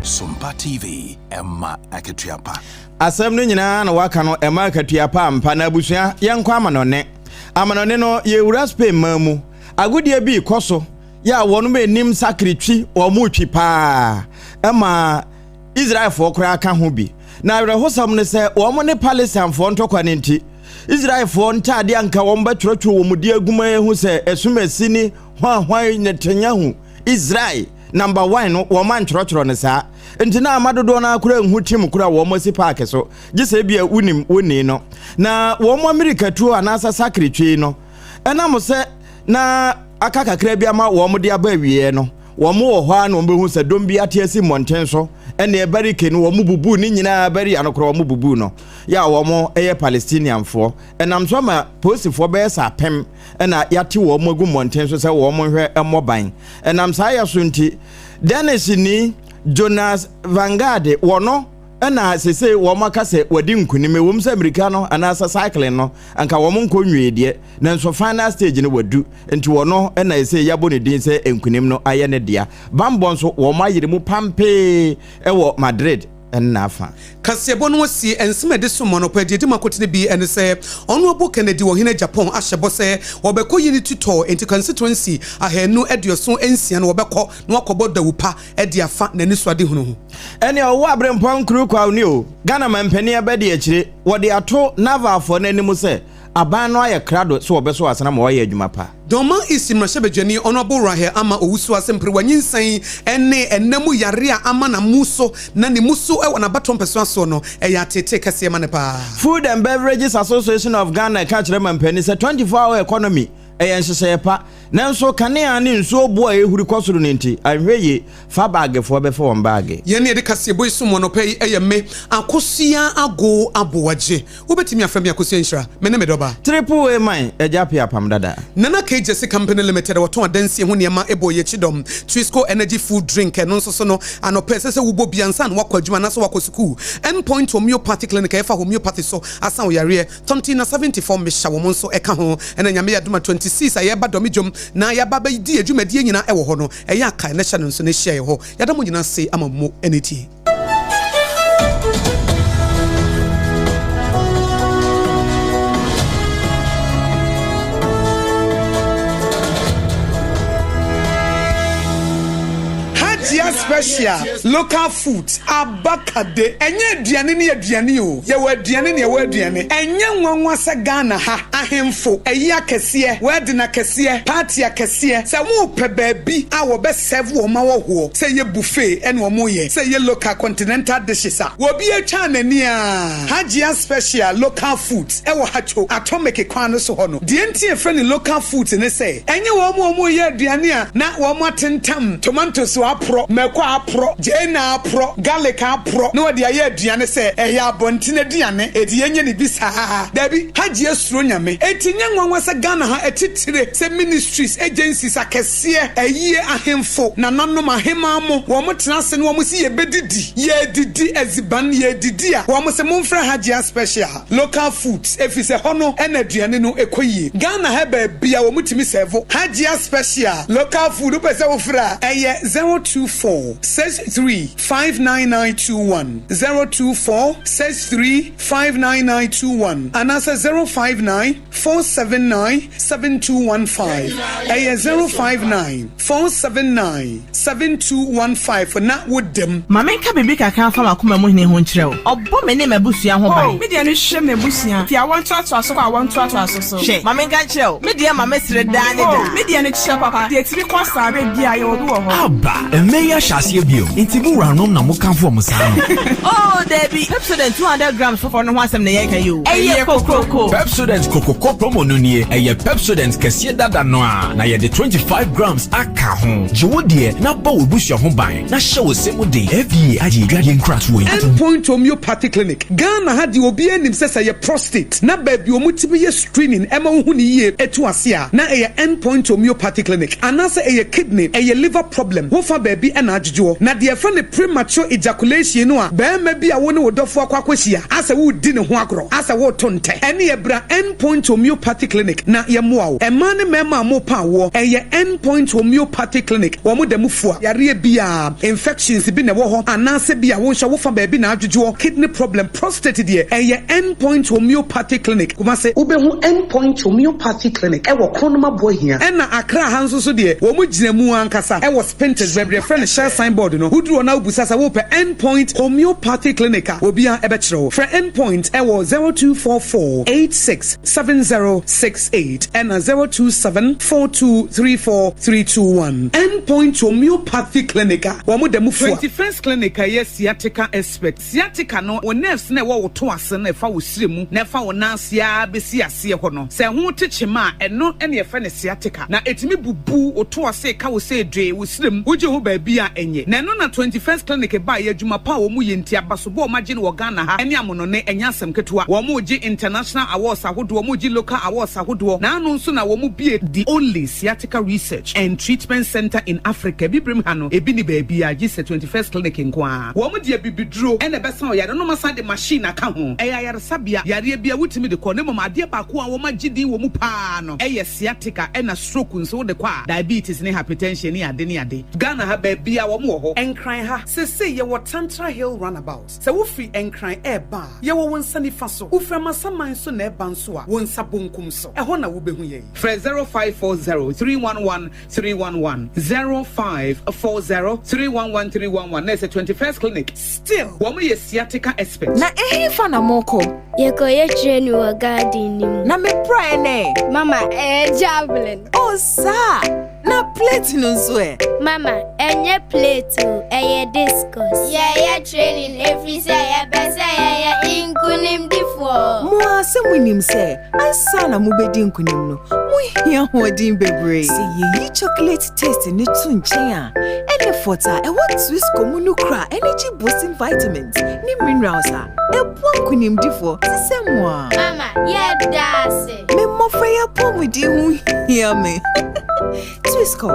Speaker 16: Sompa TV, ɛma akatua pa.
Speaker 2: Asɛm no nyinaa na waka no ɛma akatua pa ampa na abusua yɛnkɔ amanɔne. Amanɔne no yɛwura Spain man mu. Agodie bi rekɔ so yɛ a wɔn anim sakre twi wɔn retwi paa ɛma Israelfoɔ koraa ka ho bi. Na awerɛhosɛm no sɛ wɔn ne Palestinefoɔ ntɔkwa no nti Israelfoɔ ntaadeɛ anka wɔn bɛtwerɛtwerɛ wɔn di aguma ehu sɛ asumasi ne hwanhwan Netanyahu Israel number one no wɔn antwerɛtwerɛ no saa nti na ama dodoɔ no akora nhu tim kora wɔn asi paake so gye sɛ ebia wonim wonni no na wɔn amirikatuo anaasɛ sakre twi no ɛnam sɛ na aka kakra bi ama wɔn de aba awieɛ no, wɔn wɔ hɔ ara na wɔn bɛhu sɛ dɔm bi ate asi mmɔnten so, ɛnneɛ barike no wɔn bubuu ne nyinaa, barrier no koraa wɔn bubuu no, yɛ a wɔn yɛ Palestinianfoɔ. Ɛnam so ama polisifoɔ bɛyɛ sɛ apem na yɛate wɔn agu mmɔnten so sɛ wɔn nhwɛ mmɔ ban. Ɛnam saa yɛ so nti, Danish-ni Jonas Vangaard wɔ no na sesei wɔn aka sɛ wadi nkunim, ɛwom sɛ mmirika no anaasɛ cycling no anka wɔn nkɔ nwie deɛ, nanso final stage no wadu, nti wɔno na ɛsei yɛabɔ ne din sɛ nkunim no ayɛ ne dea. Bambɔ nso wɔn ayere mu pampee wɔ Madrid ne n'afa.
Speaker 1: Kaseɛbɔ no asie nsɛm a ɛde som anɔpa yi deɛ ɛdi mu akotene bi ne sɛ Honourable Kennedy Ohene Agyapong ahyɛ bɔ sɛ wɔbɛkɔ Unity Tour enti constituency 276 no wɔbɛkɔ na wɔakɔbɔ dawupa de afa n'anisoadehunu ho.
Speaker 2: Ɛnea ɔwɔ aberempɔn Nkuru Kwaw ni o, Ghana manpanin abadiakyire, wɔde ato Navalfoɔ no anim sɛ aban no ayɛ krado sɛ wɔbɛsɔ asene ama wɔayɛ adwuma pa.
Speaker 1: Dormaa East mmarahyɛbadwani Honourable Rahel Ama Owusu Asempere wanyinsɛn ne ɛna mu yare a ama n'amu so na ne mu so wɔ n'abatoɔ mpɛsoa soɔ no, ɛyɛ ateetee kɛseɛ ma no paa.
Speaker 2: Food and Beverages Association of Ghana ka kyerɛ mampanin sɛ 24 hour economy ɛyɛ nhyehyɛeɛ pa, nanso kanea ne nsuo boɔ a ɛrehuri kɔ soro no nti, anhwɛ yie, fa baagefoɔ bɛfa wɔn baage.
Speaker 1: Yɛn a yɛde kaseɛbɔ yi som wo anɔpa yi yɛ me, Akosua Ago Aboagye. Wobɛtumi afrɛ me Akosua Nhyira. Me ne me dɔba.
Speaker 2: Triple A Man, Agya Appiah Apam Dada.
Speaker 1: Nana K Gyasi Company Limited a wɔtɔn adansie ho nneɛma bɔɔ yɛn akyi dɔm. Twisco Energy Food Drink, ɛno nso so no, anɔpa ɛsɛ sɛ wobɔ bi ansa na woakɔ adwuma anaasɛ woakɔ sukuu. End Point Homeopathy Clinic a yɛfa homeopathy so asa wo yareɛ. Tɔnti na 74 mehyɛ wɔn nso ɛka ho. Ɛna Nyame yɛ adom a 26 a yɛreba Dɔme dwom na yɛaba abɛdi yɛn dwumadie nyinaa ɛwɔ hɔ no, ɛyɛ a kae na hyɛ no nso na hyia yɛn hɔ. Yɛda mo nyinaa ase ama mo anitie. Hajia Special Local Food Abakade Ɛnyɛ aduane ne aduane o, yɛwɔ aduane ne yɛwɔ aduane. Ɛnyɛ nwanwa sɛ Ghana ha ahemfo, ayi akɛseɛ, wedding akɛseɛ, party akɛseɛ, sɛ wɔpɛ baabi a wɔbɛ serve wɔn ahɔhoɔ, sɛ ɛyɛ buffet ɛna wɔyɛ, sɛ ɛyɛ local continental dishes a, obi atwa n'ani a, Hajia Special Local Foods ɛwɔ Hatcho, Atomic kwan no so hɔ no. Deɛ nti a yɛfrɛ no local foods ne sɛ, ɛnyɛ wɔn a wɔreyɛ aduane a na wɔatentam tomatoes aporɔ, mako aporɔ, gyeene aporɔ, garlic aporɔ na wɔde ayɛ aduane sɛ ɛyɛ abɔnten aduane, enti yɛnyɛ no bi saa. Dabi, Hajia suro Nyame. Enti nyɛ nwanwa sɛ Ghana ha atitire sɛ ministries, agencies akɛseɛ, ayie, ahemfo, nananom, ahemaa mo, wɔn tena ase na wɔn se yɛbɛdidi, yɛredidi adziban, yɛredidi a, wɔn se momfrɛ Hajia special. Local foods efisɛ hɔ no na aduane no kɔ yie. Ghana ha baabia wɔn tumi sɛvo Hajia special local food wopɛ sɛ wofrɛ a ɛyɛ 024. 4 63 59921, 024 63 59921 anaasɛ 059 479 7215. Ɛyɛ 059 479 7215 na woda mu.
Speaker 17: Ma menka biribi kakra mfa m'akoma mu hene ho nkyerɛ wo. Ɔbɔ me ne m'abusua ho ban.
Speaker 18: Oh, me deɛ no hwɛ m'abusua, fi awoɔ ntoatoaso kɔ awoɔ ntoatoaso so.
Speaker 17: Hwɛ, ma menka nkyerɛ wo, me deɛ ma mesere daa ne daa.
Speaker 18: Oh, me deɛ no kyerɛ papa, deɛ ɛtumi kɔ saa berɛ biara, yɛwɔ bi wɔ hɔ.
Speaker 19: Aba! Mmɛ yi ahyɛ aseɛ bio, nti mo wuranom na mo kamfo wɔn saa no?
Speaker 17: Oh, dabi! Pepsodent 200 grams foforɔ no ho asɛm na yɛreka yi o. Ɛyɛ kokroko!
Speaker 19: Pepsodent Kokoko Promo no nie, ɛyɛ Pepsodent kɛseɛ dada no ara, na yɛde 25 grams aka ho. Gye wo deɛ na bɔ w'abusua ho ban, na hyɛ wo se mu den. FDA agye adwadeɛ nkratoɔ yi atom.
Speaker 1: End Point Homeopathy Clinic, Ghana ha deɛ obiara nim sɛ sɛ ɛyɛ prostate na baabi a wɔtumi yɛ screening ɛma wohu no yie ɛtu ase a na ɛyɛ End Point Homeopathy Clinic anaasɛ ɛyɛ kidney, ɛyɛ liver problem, wofa baabi na adwodwoɔ. Na deɛ yɛfrɛ no premature ejaculation no a barima bi a wo ne wo dɔfoɔ akɔ akɔhyia asɛ woredi ne ho agorɔ, asɛ woreto ntɛ, ɛneɛ bra End Point Homeopathy Clinic na yɛmmoa wo. Mmaa ne mmarima a morepa awoɔ, ɛyɛ End Point Homeopathy Clinic, wɔn da mu fua. Yareɛ biara, infections bi na ɛwɔ hɔ anaasɛ bi a wo nso wofa baabi na adwodwoɔ, kidney problem, prostate deɛ, ɛyɛ End Point Homeopathy Clinic, Kumasi. Wobɛhu End Point Homeopathy Clinic wɔ Kronum Aboahia. Ɛna Accra ha nso so deɛ, wɔn gyina mu ankasa wɔ Spintex, baabi a yɛfrɛ no Shell sign board no. Woduru hɔ na wobisa sɛ wopɛ End Point Homeopathy Clinic a, obiara bɛkyerɛ wo. Frɛ End Point wɔ 0244 86 7068 ɛna 027 4234 321. End Point Homeopathy Clinic a wɔn da mu fua. 21st Clinic a ɛyɛ sciatica expert. Sciatica no, wo nerves no a ɛwɔ wo to ase no a ɛfa wo srɛ mu na ɛfa wo nan ase ara bɛsi aseɛ hɔ no, sɛ ɛho te kyema a, ɛno na yɛfrɛ no sciatica. Na ɛtumi bubu wo to ase ka wo sɛ dwee wo srɛ mu, wogye ho baabi a ɛnyɛ. Na ɛno na 21st Clinic baeɛ, adwuma pa a wɔyɛ nti, abasobɔ a wɔagye no wɔ Ghana ha ne amonɔne, ɛnyɛ asɛm ketewa. Wɔregye international awards ahodoɔ, wɔregye local awards ahodoɔ, na ano nso na wɔbue the only sciatica research and treatment centre in Africa, Abibirem ha no, ebi nni baabiara gye sɛ 21st Clinic nko ara. Wɔn de abibiduro na ɛbɛsa ɔyare no na wɔasan de machine aka ho. Ɛyɛ ayaresabea. Yareɛ biara wotumi de kɔ na mmom adeɛ baako a wɔagye din wɔ mu pa ara no yɛ sciatica ɛna stroke nso wode kɔ a diabetes ne hypertension ne ade ne ade. Ghana ha baabiara wɔn wɔ hɔ. Nkran ha seesei yɛwɔ Tantra Hill Runabout. Sɛ wofiri Nkran ɛreba a, yɛwɔ wo nsa nifa so. Wofiri Amasaman nso na ɛreba nso a, wo nsa bonkum so. Ɛhɔ na wobɛhu yɛn. Frɛ 0540 311 311, 0540 311 311 na ɛsɛ 21st Clinic. Still, wɔn yɛ sciatica expert.
Speaker 20: Na ɛhefa na morekɔ?
Speaker 21: Yɛkɔyɛ training wɔ garden no mu.
Speaker 20: Na me praeɛ no ɛ?
Speaker 21: Mama, ɛyɛ javelin.
Speaker 20: Oh, saa! Na plate no nso ɛ?
Speaker 21: Mama, ɛnyɛ plate o, ɛyɛ discus. Yɛyɛ training ɛfiri sɛ yɛpɛ sɛ yɛyɛ nkonimdifoɔ.
Speaker 20: Mo ara sɛ monim sɛ Ansa na mubedi nkonim no, muhia ahoɔden bebree. Sɛ yeyi chocolate taste no to nkyɛn a, ɛne fɔt a ɛwɔ Twisco mu no kura energy boosting vitamins ne minerals a ɛboa nkonimdifo te sɛ mo a.
Speaker 21: Mama, yɛda ase.
Speaker 20: Me mmofra yi apɔwmuden ho hia me. Twisco,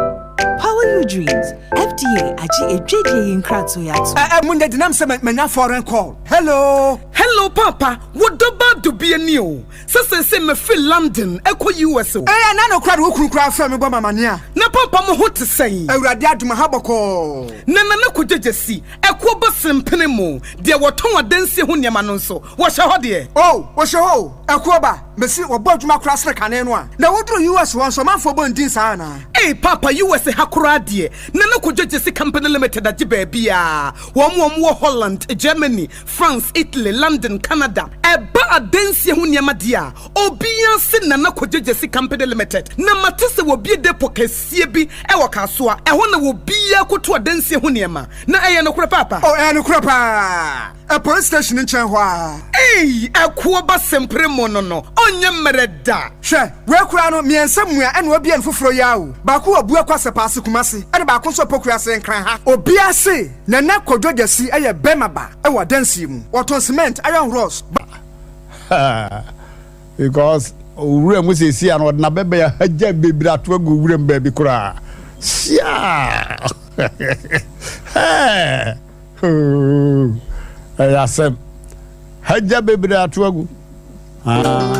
Speaker 20: power your dreams. FDA agye adwadie yi nkratoɔ yi atom.
Speaker 22: Ɛ ɛ munya denam sɛ manya foreign call. Hello.
Speaker 1: Hello paapa, wo dɔ ba dubia ni o, sɛ seesei mafiri London ɛkɔ US o.
Speaker 22: Ee ɛna no koraa de wo kunu koraa frɛ me bɔ me amaneɛ a.
Speaker 1: Na paapa mo ho te sɛn?
Speaker 22: Awurade adom aha bɔkɔɔ.
Speaker 1: Na Nana Kwadwo Gyasi, ɛkoɔ ba sempene mo, deɛ wɔtɔn adansie ho nneɛma no nso, wɔhyɛ hɔ deɛ?
Speaker 22: Oh, wɔhyɛ hɔ o, ɛkoɔ ba, mese wɔbɔ adwuma koraa sene kane no a. Na woduru US hɔ nso ɔmanfoɔ bɔ ndin saa anaa?
Speaker 1: Ei paapa US ha koraa deɛ, Nana Kwadwo Gyasi Company Limited agye baabiaa. Wɔn a wɔwɔ Holland, Germany, France, Italy, London, Canada, ɛba adansie ho nneɛma deɛ a, obiara se Nana Kwadwo Gyasi Company Limited. Na mate sɛ wɔabue depot kɛseɛ bi wɔ Kasoa, ɛhɔ na obiara kɔtu adansie ho nneɛma. Na ɛyɛ nokorɛ paapa?
Speaker 22: Oh, ɛyɛ nokorɛ paa. Ɛ police station no nkyɛn hɔ ara.
Speaker 1: Ei, ɛkoɔ ba sempere mo no no, ɔnyɛ mmerɛ da.
Speaker 22: Hwɛ, wei koraa no, mmiɛnsa mua ɛna wabue no foforɔ yi ara o. Baako wɔ Buakwa Sɛpaase Kumasi ɛna baako nso wɔ Pokuase Nkran ha. Obiara se Nana Kwadwo Gyasi yɛ bɛrima ba wɔ adansie mu. Wɔtɔn cement, iron rods, ba.
Speaker 23: Because owura mu sɛsi a no ɔde n'abɛbɛn ahagya bebree ato agu owura mu baabi koraa. Siaa! Hɛɛ! Hoo! Ɛyɛ asɛm. Hagya bebree ato agu. Ah.